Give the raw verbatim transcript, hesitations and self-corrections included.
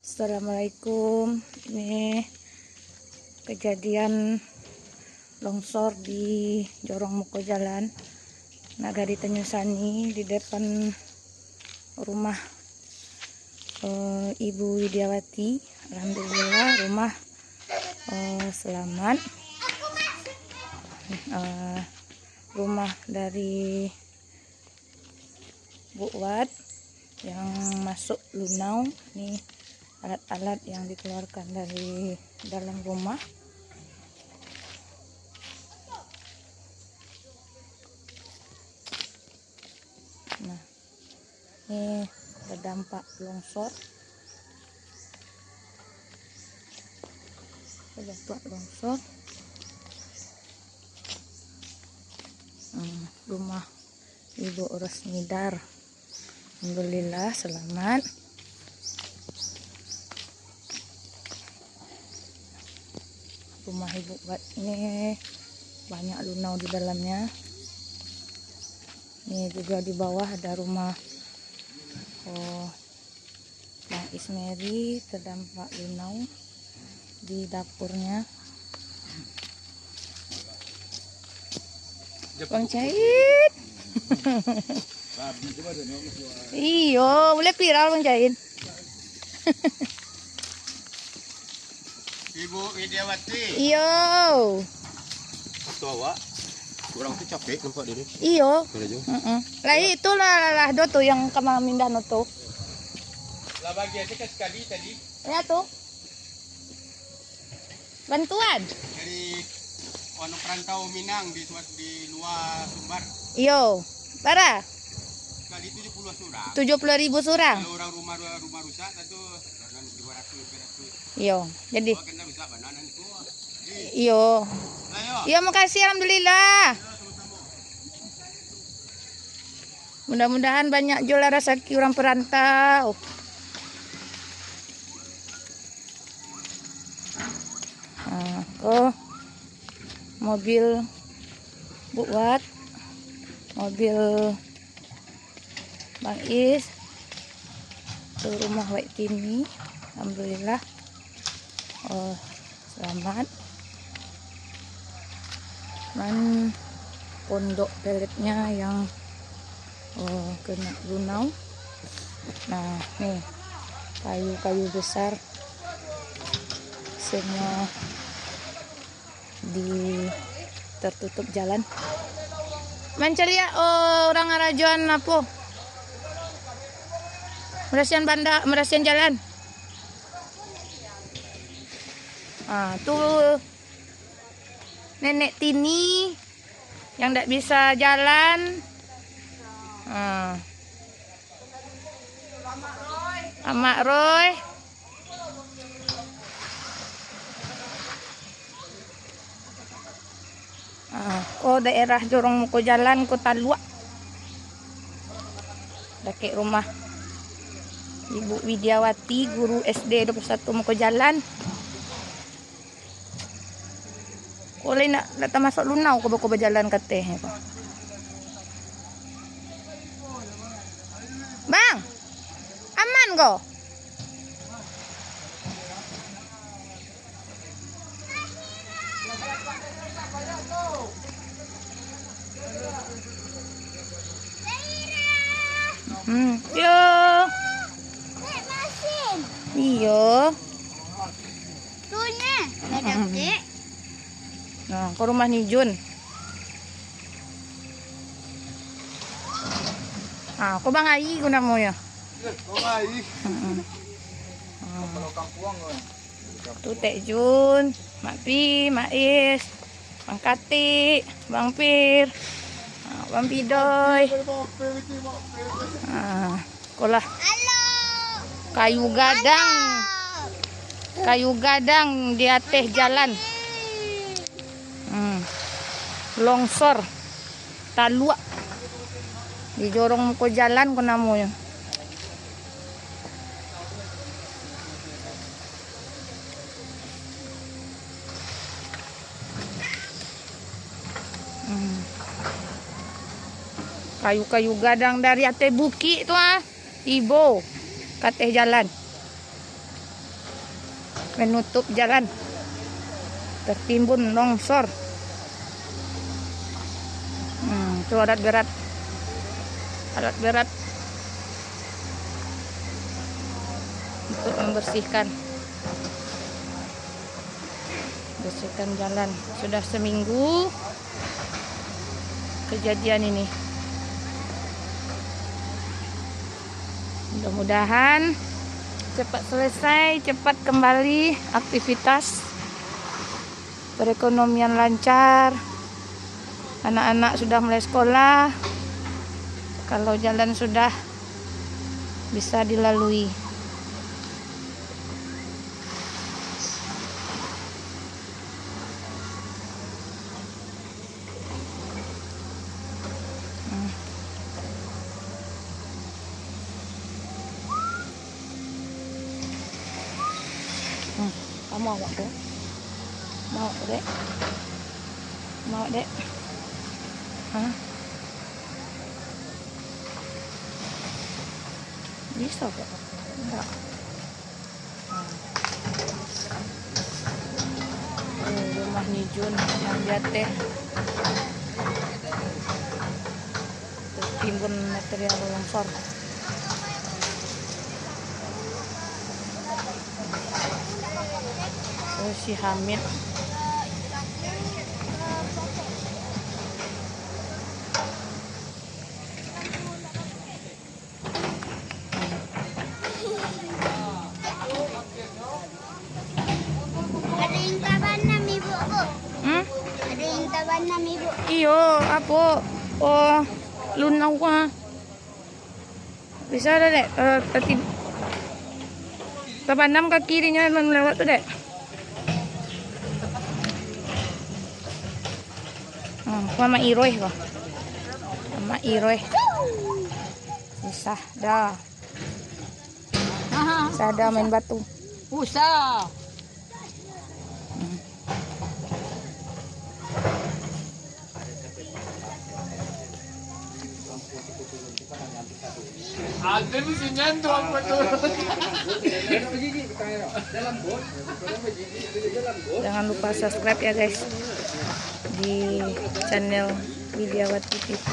Assalamualaikum. Ini kejadian longsor di jorong muko jalan Nagari Tanjung Sani, di depan rumah, eh, Ibu Widiawati. Alhamdulillah, rumah, eh, selamat. Eh, rumah dari Bu Wat yang masuk lunau. Ni alat-alat yang dikeluarkan dari dalam rumah. Nah, ni terdampak longsor. Terdampak longsor. Hmm, rumah Ibu Rosnidar. Alhamdulillah, selamat. Rumah Ibu Wat ni banyak lunau di dalamnya. Ni juga di bawah ada rumah, oh, Bang Ismeri terdampak lunau di dapurnya. Bang Cain. Iyo, boleh viral Bang Cain. Ibu Widiawati. Iyo. Itu awak. Urang tu capek nampak dia ni. Iyo. Ada je. Heeh. Lah itulah lah, lah do tu yang kama mindah no tu. Lah bagi aja kan sekali tadi. Ya tu. Bantuan. Dari orang perantau Minang di, di luar Sumbar. Iyo. Bara? Sekali tujuh puluh surang. Tujuh puluh ribu surang. Kalau orang rumah, rumah rusak, tentu dua ratus, tiga ratus. Iyo, jadi. Iyo. Iyo, makasih, alhamdulillah. Mudah-mudahan banyak juo lah rasaki urang perantau. Ah, ko mobil Bu Wat, mobil Bang Is, tu rumah Wak Tini. Alhamdulillah. Oh, selamat. Dan pondok peletnya yang, oh, kena lunau. Nah, ni kayu-kayu besar semua di tertutup jalan. Mancaliak, oh, urang arajoan apo? Marasian banda, marasian jalan. Ah, tu Nenek Tini yang ndak bisa jalan. Ah. Amak Roy. Ah, ko daerah jorong muko jalan ko taluak. Dakek rumah Ibu Widiawati, guru S D dua puluh satu muko jalan. Ko lai nak, nak tamasuak lunau ko bako bajalan kateh ko. Bang, aman ko? Hmm, yo. Iyo. Tu nyo, dah dapek. Nah, ko rumah Nijun. Ah, ko Bang Ai ko namonyo. Bang Ai. Mm-mm. Ah. Kepala kampuang ko. Tu Tek Jun, Mak Pi, Mak Is, Bang Katik, Bang Pir, ah, Bang Pidoy. Ah. Kolah. Kayu gadang. Kayu gadang di ateh jalan. Hmm. Longsor. Taluak. Di jorong muko jalan ko namonyo. Hmm. Kayu-kayu gadang dari ateh bukik tu, ah, tibo ka ateh jalan. menutup jalan, tertimbun longsor. Hmm, itu alat berat, alat berat untuk membersihkan, bersihkan jalan. Sudah seminggu kejadian ini. Mudah-mudahan cepat selesai, cepat kembali aktivitas, perekonomian lancar, anak-anak sudah mulai sekolah, kalau jalan sudah bisa dilalui. Hmm. Hmm. Kamu awak tu. Mau tu, Dek. Mau, Dek. Hah? Bisa kok. Enggak. Eh, rumah Ni Jun yang di ateh tertimbun material longsor. Oh, si Hamid. Ado yang tabanam, Ibu, Bu. Hmm? Ado yang tabanam, Ibu. Iyo, apo? Oh, lunau ah. Bisa dah, Dek. Eh, tati-, tabanam kaki dinyo lewat tu, Dek. Hmm, ko Amak Iroih ko. Amak Iroih. Susah dah. Susah dah main batu. Susah. Hmm. Jangan lupa subscribe ya, guys, di channel Widiawati T V.